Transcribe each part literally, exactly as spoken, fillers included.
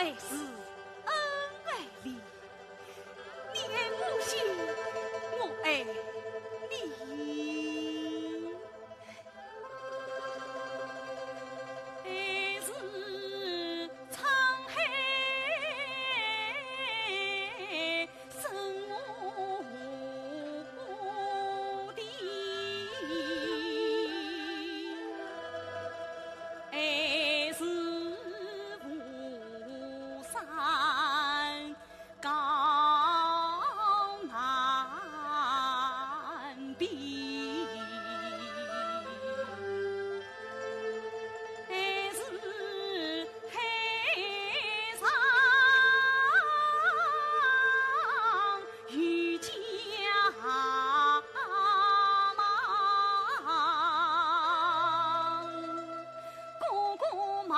爱是恩爱里，你爱我心，我爱你。爱是沧海深无底，爱是无山 高难平。爱是海上有家忙，哥哥忙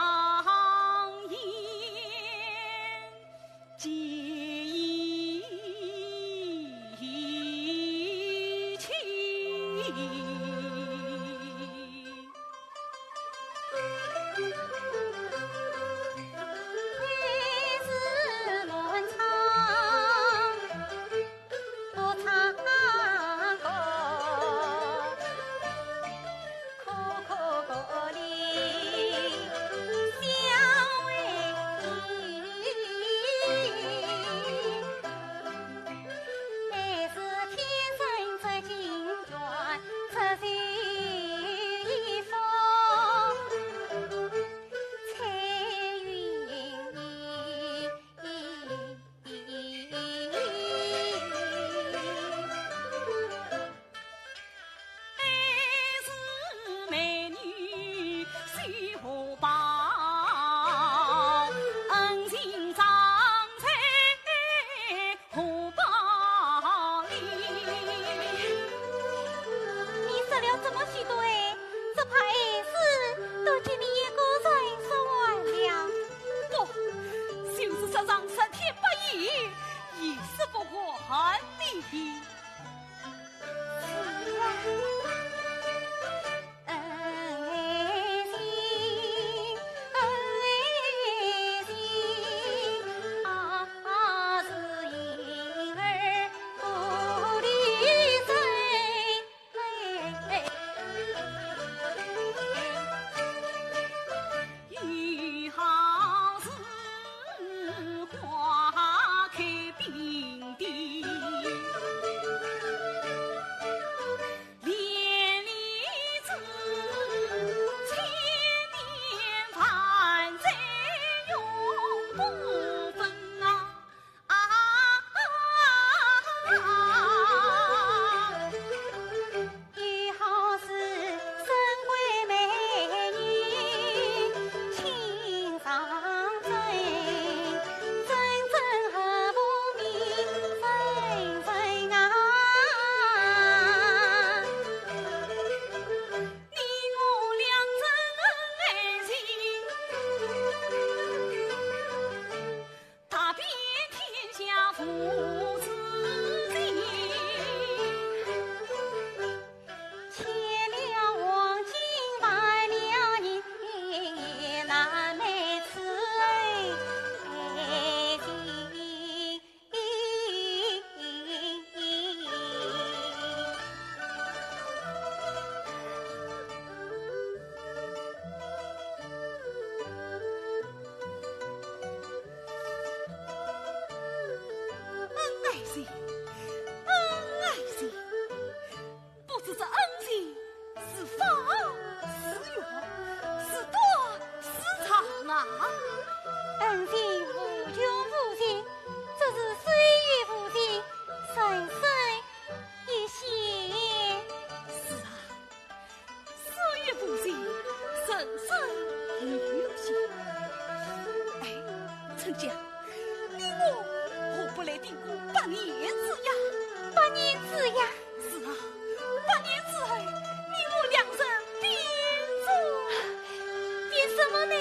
也 记一起。爱是乱唱 不唱歌，苦苦个哩相为情。爱是天生折金钏，折成一幅彩云。 爱是美女绣荷包，恩情藏在荷包里。你说了这么许多哎，只怕爱是都给你一个人说完了。不，就是说上十天八夜，也说不完的。 有好事花开并蒂，连理枝，千年万载永不分啊。 啊，有好事，身为美女，亲上阵，阵阵和和命阵阵啊。你我两人恩爱情， 踏遍天下无止境。欠了黄金还了银，也难买此爱情。 恩爱情，恩爱情，不知这恩情是福是祸，是短是长啊。恩情无穷无尽，只是岁月无情，人生一线。是啊， 岁月无情，人生一线。哎，春娇，你我何不来定个百年之约？百年之约？是啊，百年之后，你我两人并坐。并什么呢？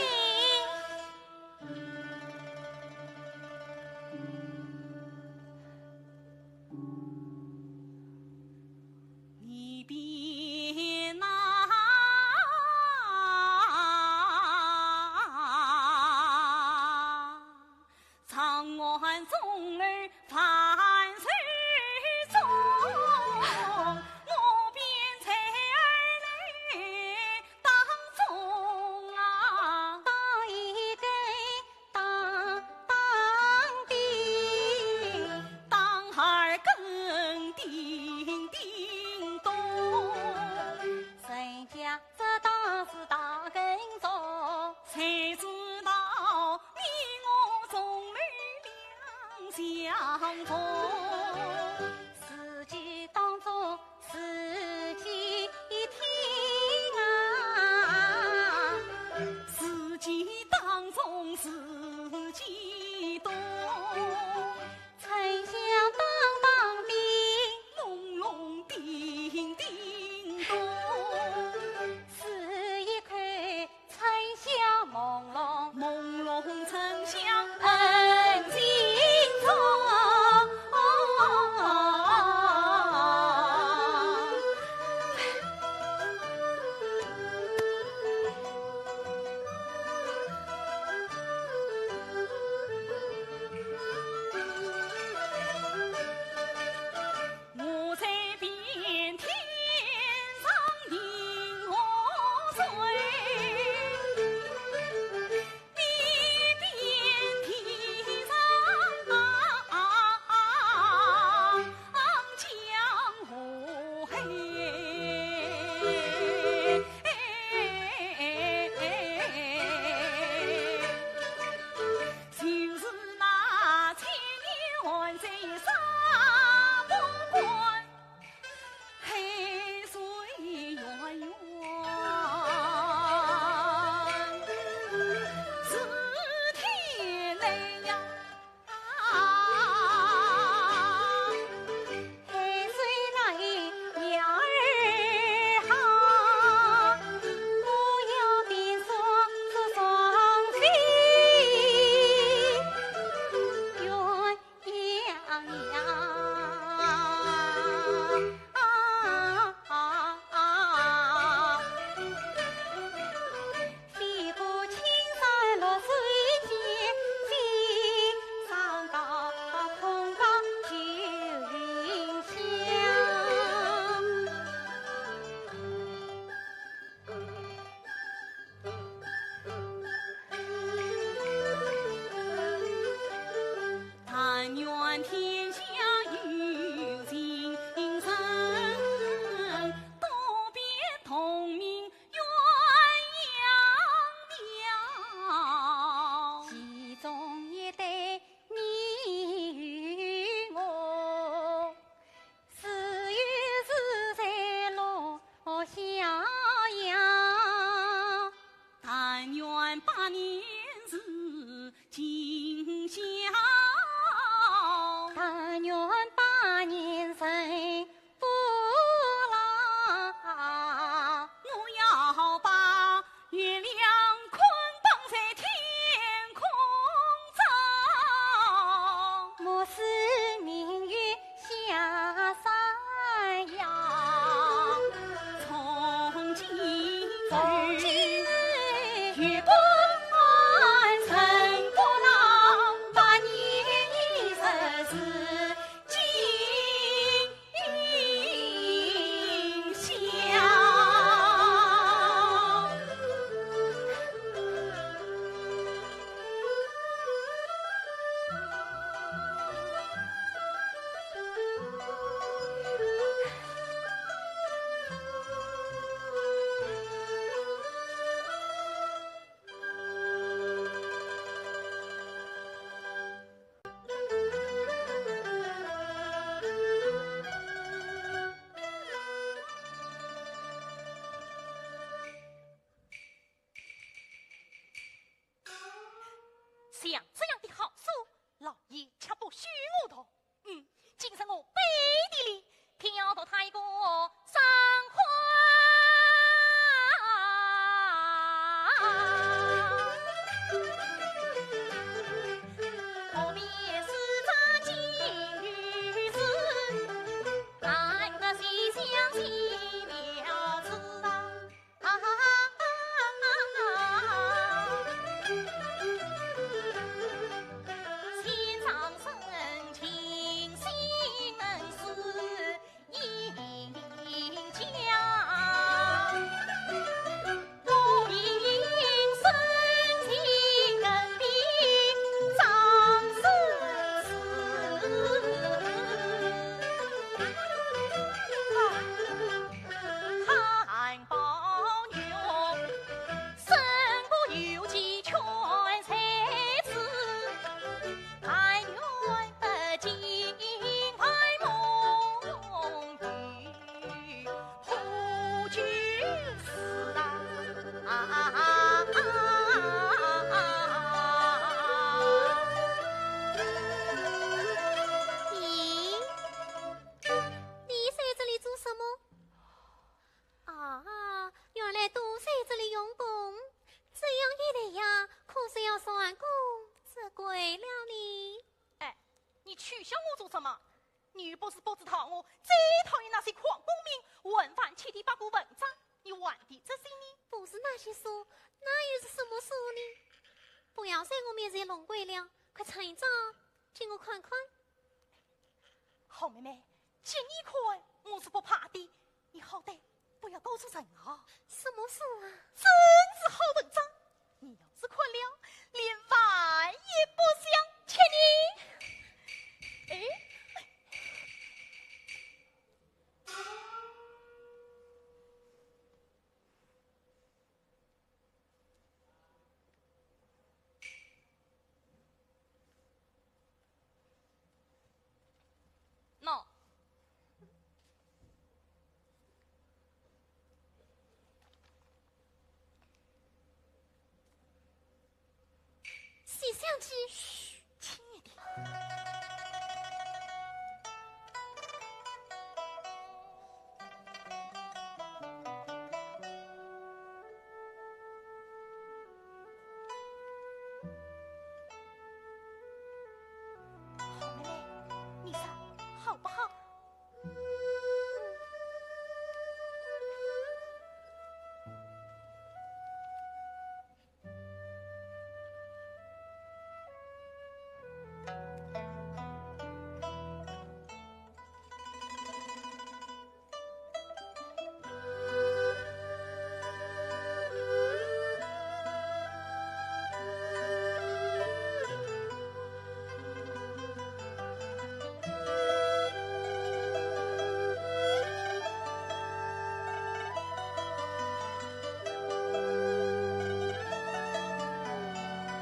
你别拿像这样的好书，老爷却不许我读。嗯，今日我背地里偏要读他一个爽快。咦，你在这里做什么？啊，原来都在这里用功。这样一来呀，可是要算功折桂了呢。哎，你取笑我做什么？你又不是不知道我最讨厌那些狂功名、混饭吃的八股文章，你还提这些呢？不是那些书，那又是什么书呢？不要在我面前弄鬼了，快呈一张给我看看。好妹妹，给你看我是不怕的，你好歹不要告诉人啊。什么书啊？真是好文章，你要是看了，连饭也不想吃呢。哎，喏。写信去。嘘，轻一点。 好妹妹，你说好不好？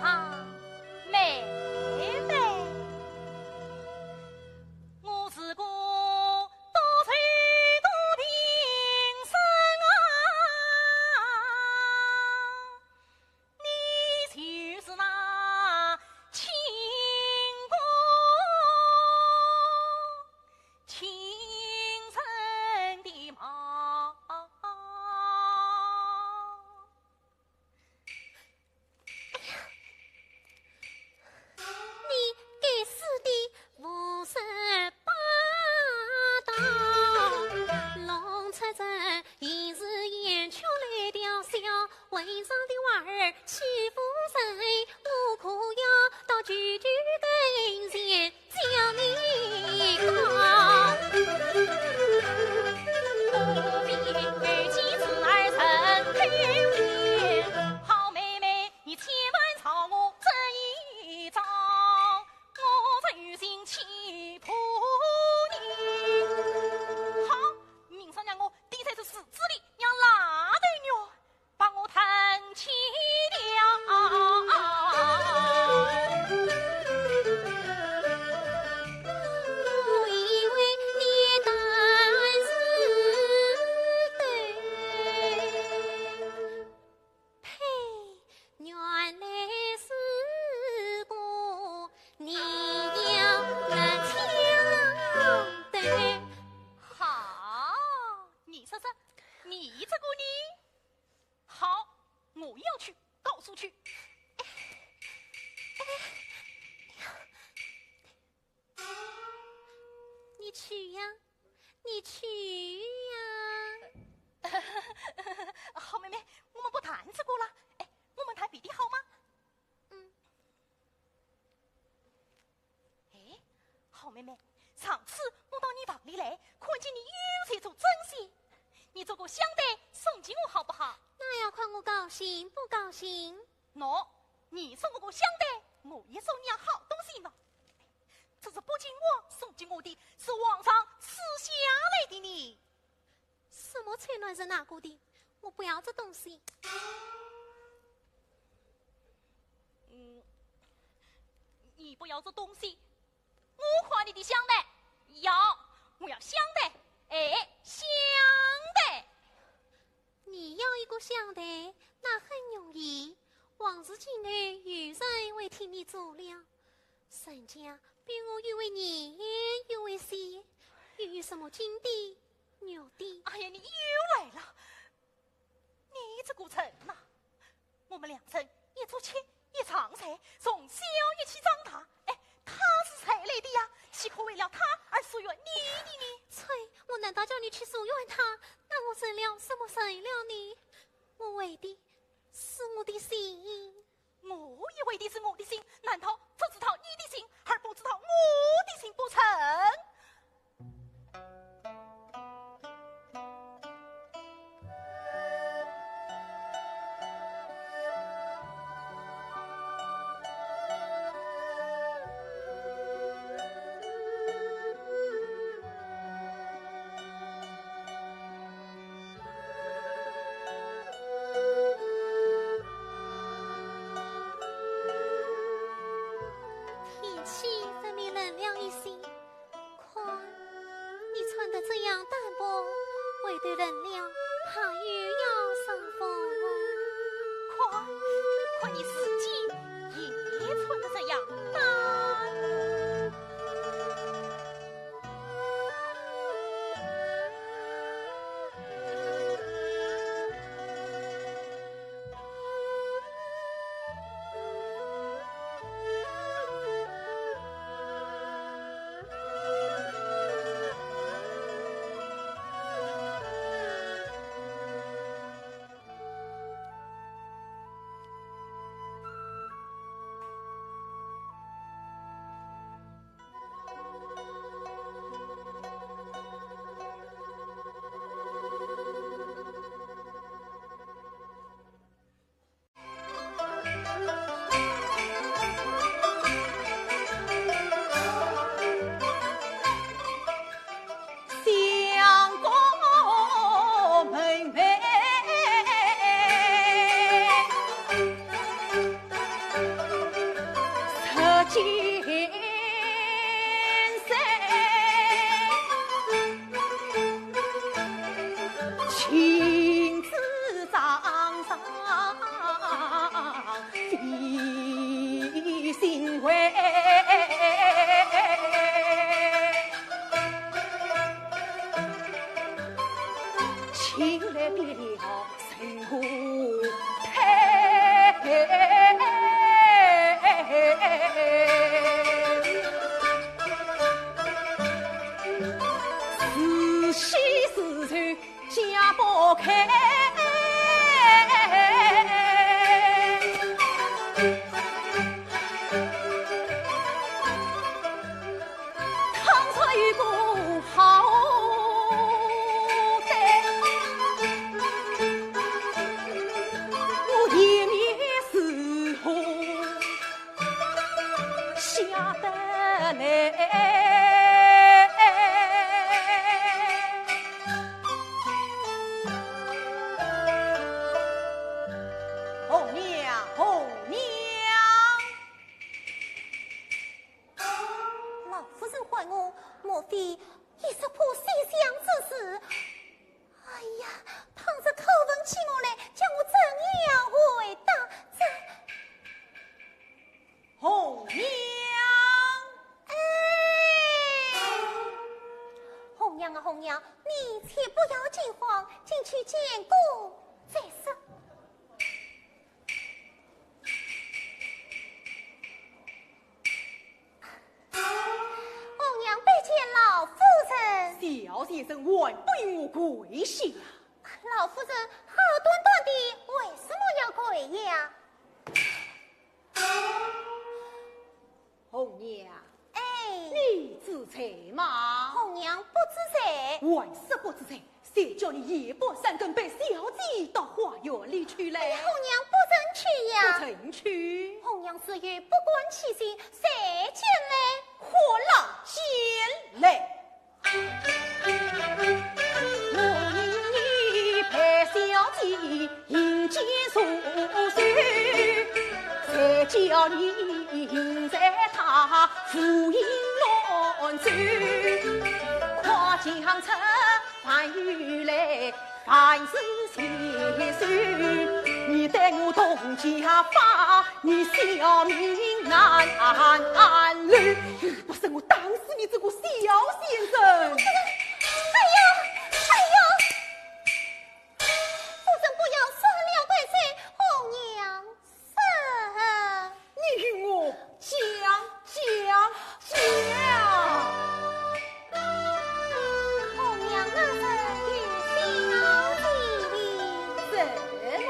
啊，妹妹。 我是个多愁多病身啊，你就是那清官清人的吗？ 你该死的胡说八道！弄出这一时言出来调笑，为上的娃儿欺负人，我可要到舅舅跟前 叫你讲。我命儿子儿成口言，好妹妹，你千万朝我这一招，我才有心去破你。好，明朝让我钉在这柱子里，让蜡头肉 把我弹起了。告诉去。哎，哎，你去呀，你去呀。好妹妹，我们不谈这个了。哎，我们谈别的好吗？嗯。哎，好妹妹，上次我到你房里来，看见你又在做针线，你做个香袋送给我好不好？那要看我高兴不高兴。喏，你送我个香袋，我也送你样好东西呢。这是北静王送给我的，是皇上赐下来的呢。什么吹乱人拿过的？我不要这东西。嗯，你不要这东西，我还你的香袋。要，我要香袋，哎，香袋。你要一个香袋，那很容易，皇室境内有人会替你做了。人家比我又会念又会写，又有什么金的、玉的。哎呀，你又来了！你这个人呐，我们两人一桌吃一床睡，从小一起长大。哎，他是才来的呀，岂可为了他而疏远你的呢？呸，我难道叫你去疏远他？那我成了什么人了呢？我为的是我的心。我也为的是我的心，难道只知道你的心，而不知道我的心不成？天气分明冷了一些，看，你穿得这样单薄，回头冷了，怕又要伤风哦。看，看你自己也穿得这样单薄。相公妹妹，十几 亲自掌上的行为，请来比了 红娘，红娘。 老夫人唤我，莫非也是怕西厢之事？哎呀，倘若拷问起我来，叫我怎样回答？这……红娘。哎，红娘啊，红娘，你且不要惊慌，进去见过再说。跪下。老夫人，好端端的，为什么要跪呀？红娘，哎，你知罪吗？红娘不知罪。还是不知罪？谁叫你夜半三更背小姐到花园里去嘞？哎呀，红娘不曾去呀。不曾去？红娘只有不敢起行，谁见嘞？快来见嘞。 我与你陪小姐饮酒入睡，谁叫你在她无影乱走？快将这饭碗来，饭是洗手，你待我同家法， 你小命难留。不是我打死你这个小先生。哎呀，哎呀，夫人不要杀了贵妃，红娘死。你与我讲，讲，讲。 红娘那日与小姐。怎么样？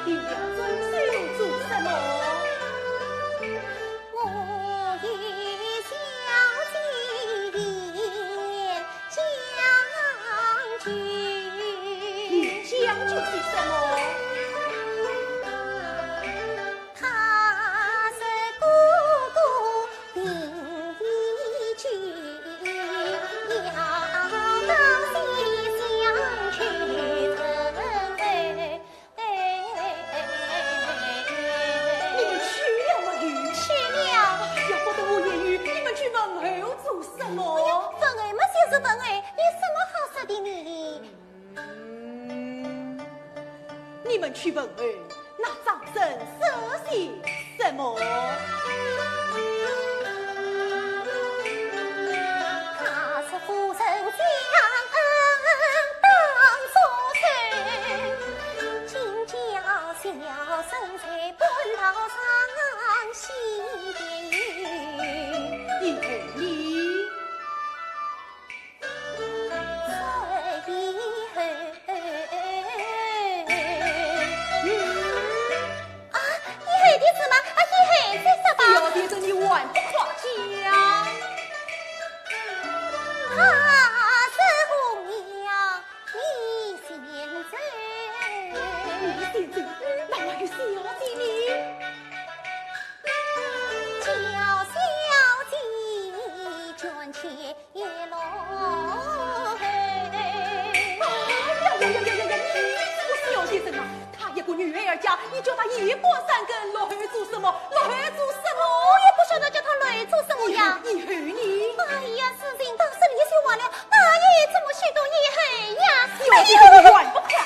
定了尊姓做什么？ 我与小姐言将就。言将就是什么？ 你们去了没有？去了。哎呀，不得我言语，你们去问候做什么？哎呀，问候嘛就是问候，有什么好说的呢？嗯，你们去问候，那张生说些什么？ 以后呢？ 啊，以后的事嘛，啊，以后再说吧。小姐，你还不快讲？啊，是红娘，你先走。你先走，那还有小姐呢？叫小姐捐钱 一落后。哎呀呀呀呀呀呀！你这个小先生啊，她一个女孩儿家，你叫她夜半三更落后做什么？落后做什么？我也不晓得叫她落后做什么呀。以后，以后呢？哎呀，事情到这里就完了，哪有这么许多以后呀？小姐，哎呦，你还不快讲？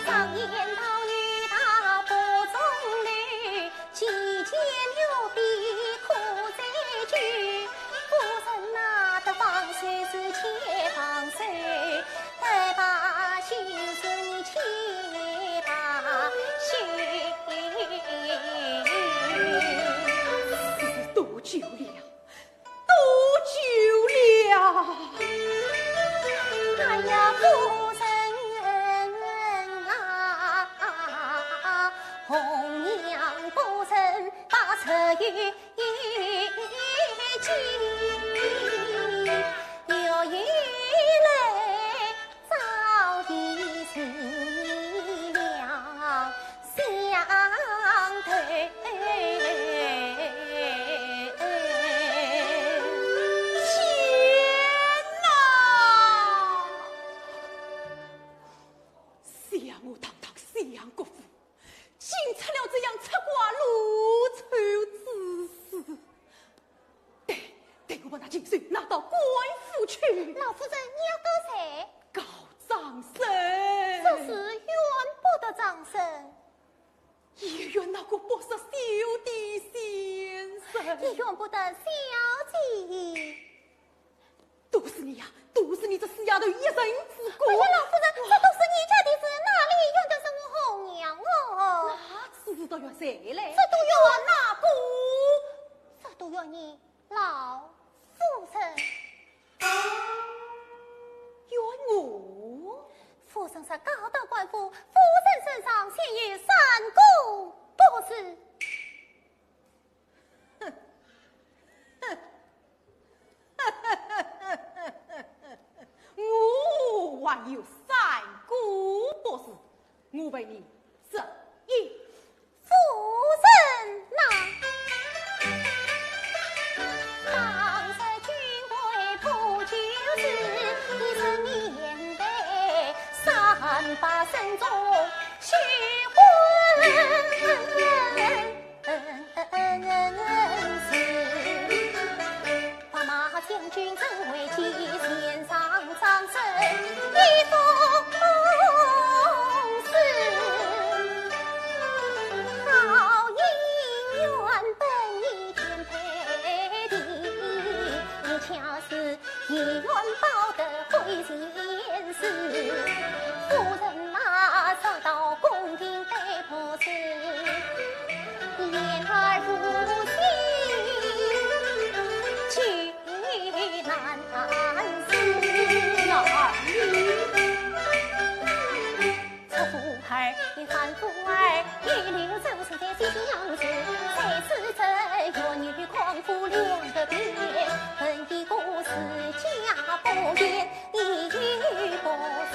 常言道，女大不中留，其间有婢可追究。夫人哪得放手，是且放手，不罢休，是你且罢休。多久了？ 多久了？哎呀，夫人啊，红娘不曾把这一计，又有来 早已死了相对。天哪！想我堂堂小老夫人，你要告谁？告张生。这事怨不得张生。也怨那个不识羞的先生。也怨不得小姐。都是你呀，都是你这死丫头一人之过。哎呀，老夫人，这都是你家的事，哪里怨得是我红娘哦？那这事都怨谁嘞？这都怨哪个？这都怨你老夫人。怨我？夫人是告到官府，夫人身上现有三个不是。哼，哼，我还有三个不是，我问你，这一 夫人呐。当时君贵不就是一十年代三八省中许婚事。白马将军正为妻，前上张生一封书。好姻缘本已天配地，你恰似一元报得回前世。夫人啊，说到公平对婆媳，言而无信， 难思。哪里？出府儿，一番父爱，一流走现在新娘子，谁知这月女狂夫两个变，恨的故事家不言，一语不是。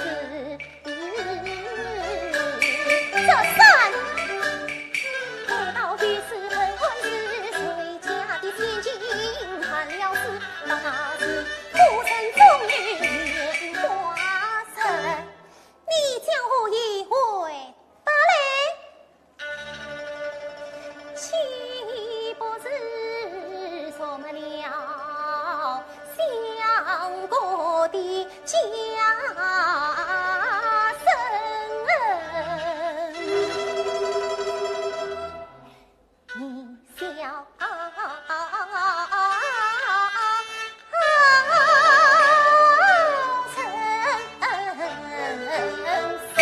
这三，待到于是恨恨是谁家的千金看了事，那是夫人终于眼花神。你将我一回答嘞？ 岂不是说没了相国的家生？你笑成死。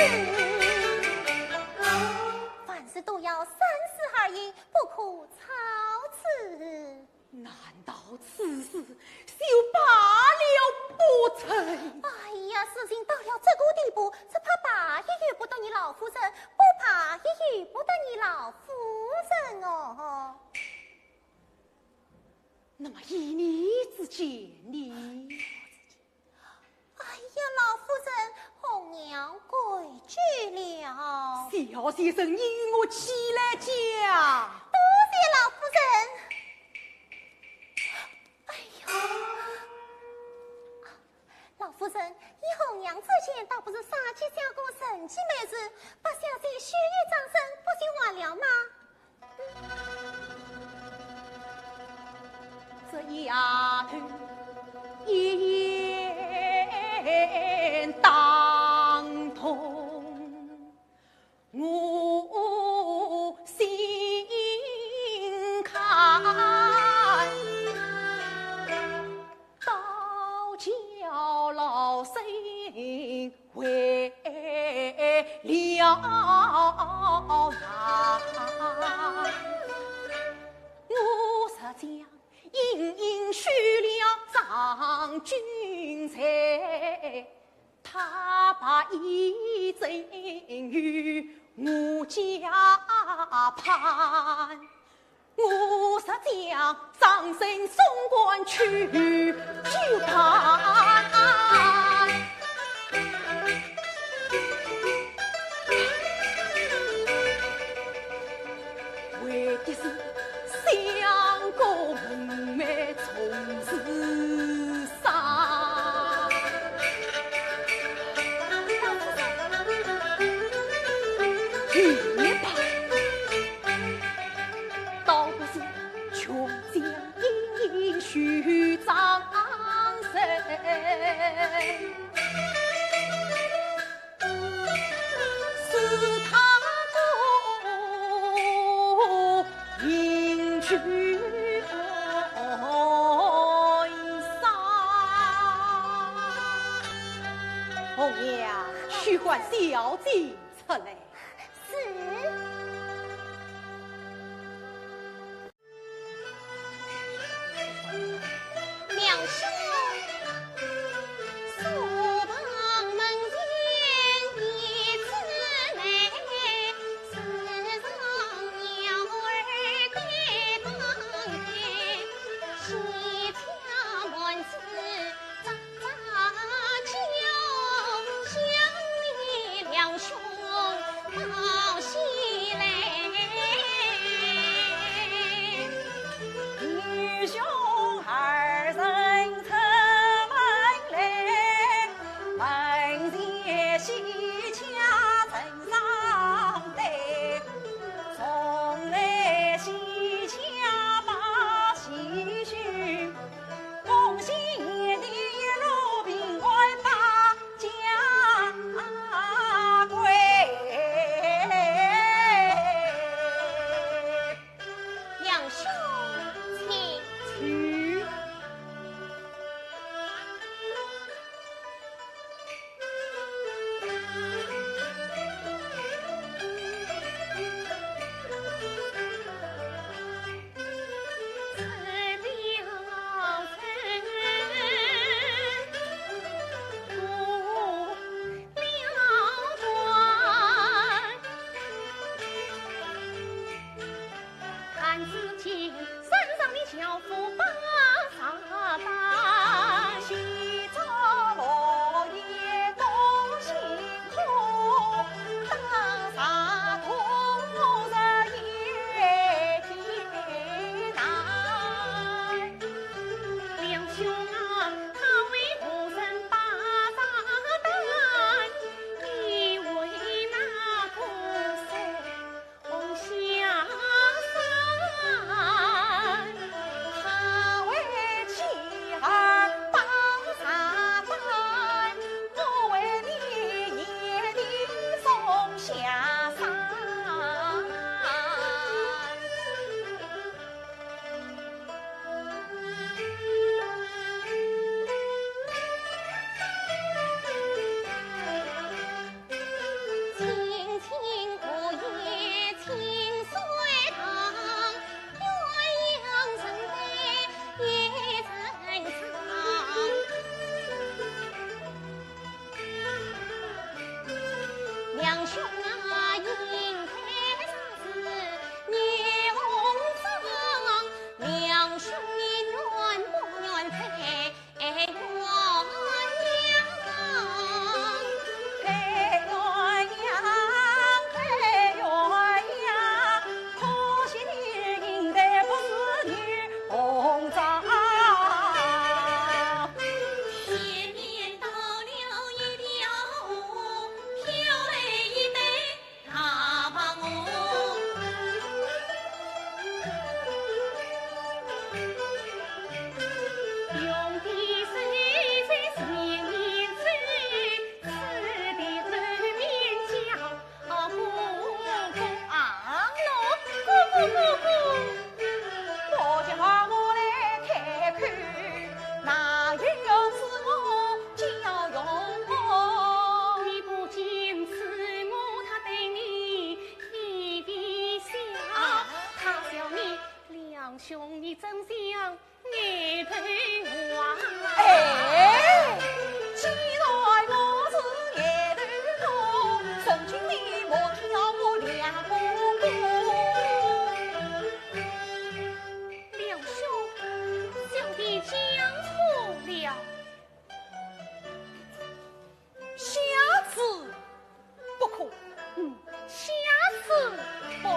凡事都要三思而行， 不可操此。难道此事就罢了不成？哎呀，事情到了这个地步，只怕罢也由不得你老夫人，不罢也由不得你老夫人哦。那么依你之见呢？ 哎呀，老夫人，红娘规矩了。小先生，你与我起来讲。多谢老夫人。哎呀，老夫人，依红娘之见，倒不是杀鸡下个神奇美事，八小姐许愿张生，不就完了吗？ 这丫头一言当动我心坎，倒叫老身 为了难。我实讲，隐隐许了张君才，他把一证与我家判。 我实讲张生送官去就办，为的是相国门楣重是伤。也罢。 倒不是穷将英雄张生。去唤小姐出来。是。梁兄。 梁兄，请。请。 梁兄，小弟讲错了。 下次不可。嗯，下次不可。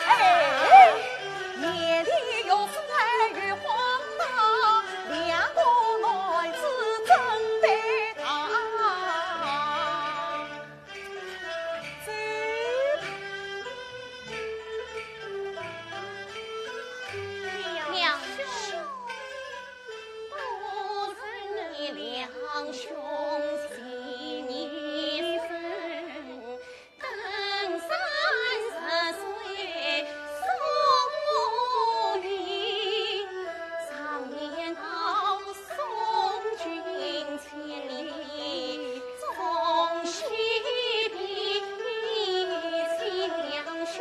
哎，眼里有水有黄桃，两个男子真配搭。走吧。梁兄，不如你梁兄请你身 登山涉水送我命，常言道送君千里，送西边，请梁兄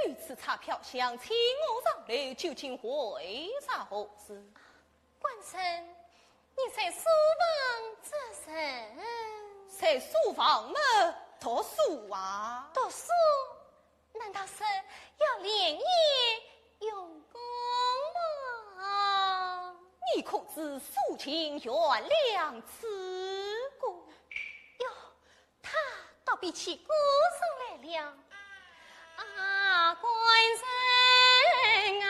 如此差飘香，请我上楼，究竟为啥何事？官人，你在书房做甚？在书房么，读书啊。读书？难道是要连夜用功吗？你可知苏秦袁良刺股？哟， 他倒比起古人来了。啊，官人啊！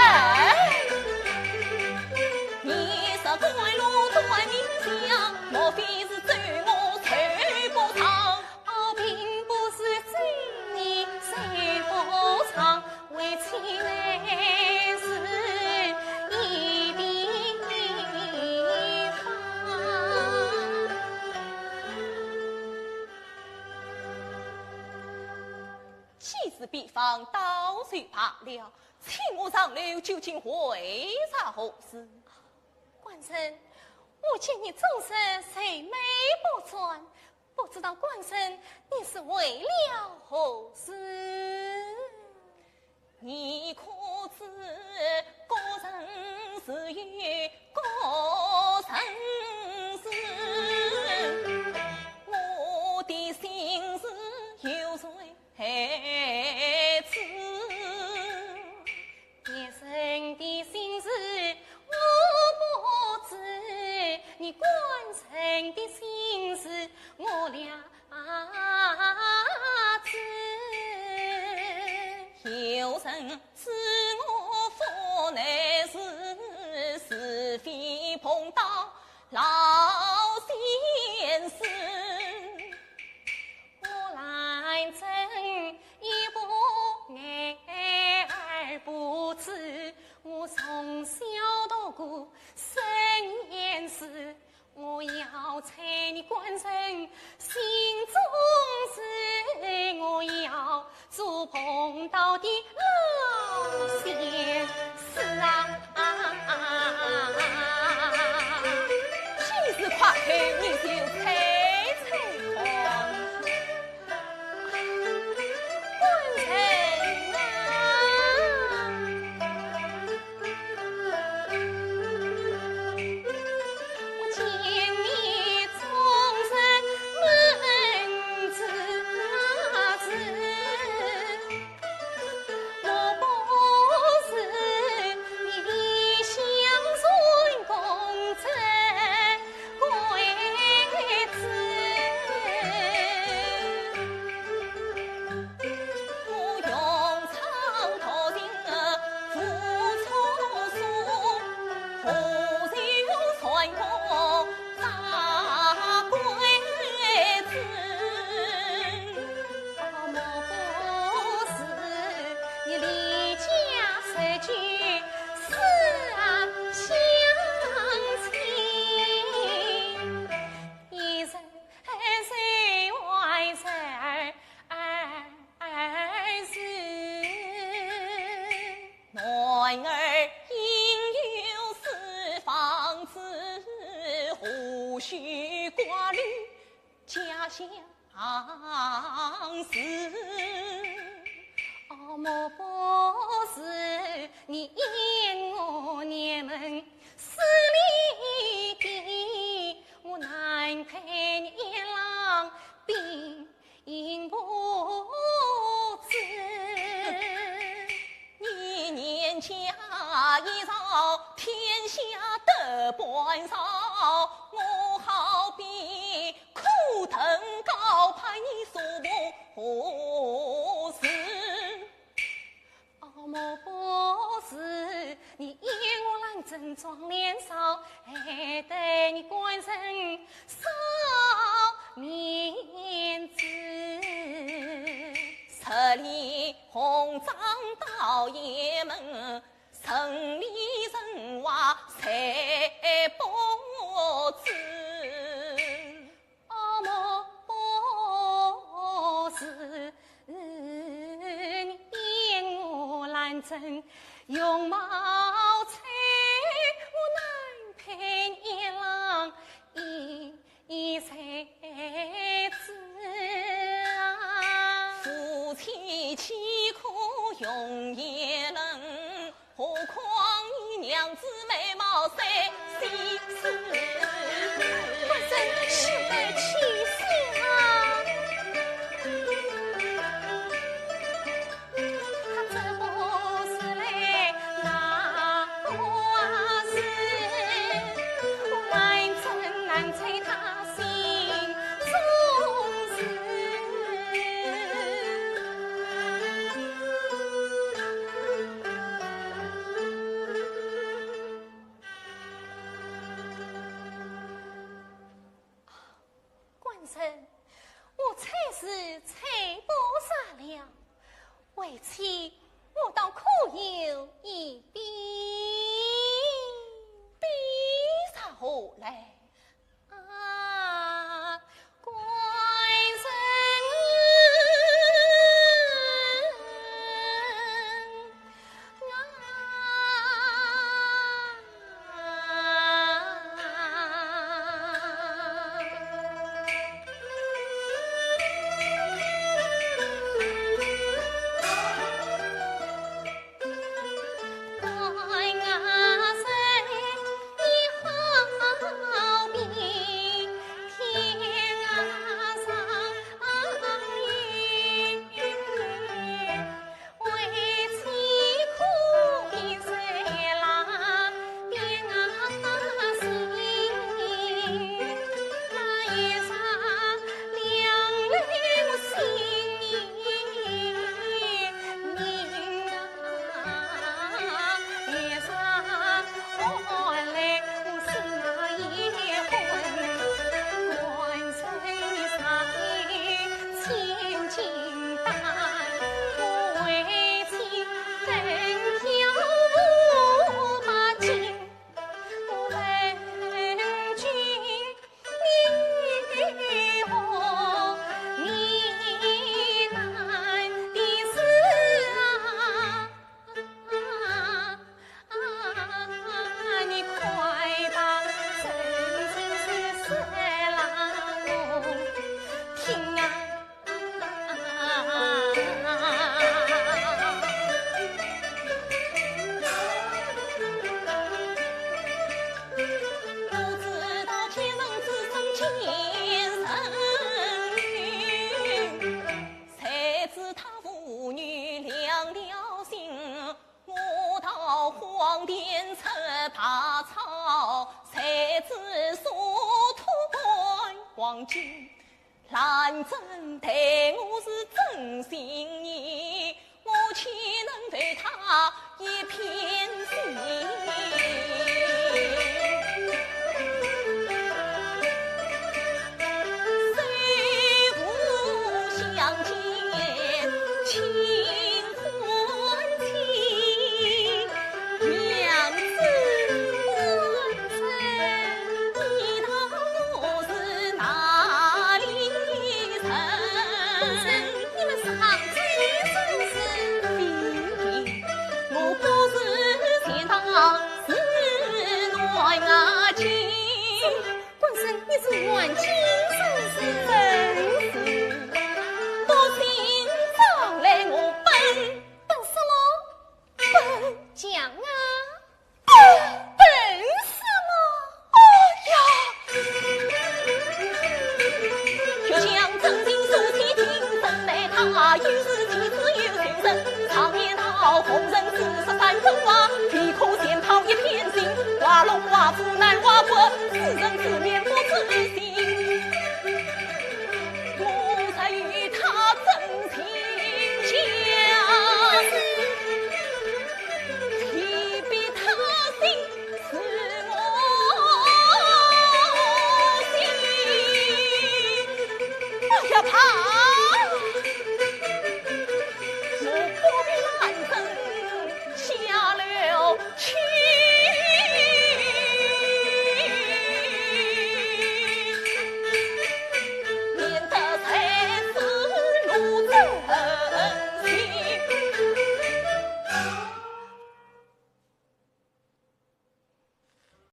哎，你说官路断命相，莫非是咒我仇不长？ 哦，并不是咒你仇不长，为妻乃是一地方。既是比方，倒就罢了，请我上楼，究竟为啥何事？官人，我见你终日愁眉不展， 不知道官人你是为了何事？你可知各人自有各人事，我的心事有谁知？ 别人的心事我不知，你官人的心事我了知。人知我福难事，是非碰到老先生。我兰贞一个眼儿不知，我从小读过三年书，我要猜你官人心中事，我要做碰到的老先生啊。既是夸口，你就猜猜看。官人啊， 我见你终日闷子啊子，莫不是你想成功这鬼子。 我勇闯大营无处所，何须穿过大鬼子？莫不是你离家出去思啊乡亲？ 一人是外人儿是。男儿应有四方志，何须挂虑家乡事？哦，莫不是你言我娘门势利的，我难配你郎兵。 应不知。你年家已到，天下得半朝，我好比苦藤高攀，你所不何事。 哦，莫不是你言我兰贞壮年少，害得你官人少面子。十里红妆到雁门，城里城外谁不知？ 哦，莫不是你言我兰贞容貌丑，我难配你郎一一才子啊。夫妻岂可容易冷， 何况你娘子美貌三千四。官人休得取笑啊。她这不是来闹我是，我兰贞难猜她心中事。 官人，我猜是猜不着了，为妻我倒可有一比。比啥好来？ 啊，官人啊。田出百草，谁知沙土半黄金。兰贞待我是真心意，我岂能对她一片心？虽不相见，情 娘子，你道我是哪里人？你们是杭州人是？我不是钱塘，是南京。官人，你是南京人是？正是。不信上来我本 本什么？本讲啊。本什么？哎呀！就像真情所写，今生待他，有时其子有情深。常言道，红尘只是三春花，岂可闲抛一片心？花落花枯难花果，自生自灭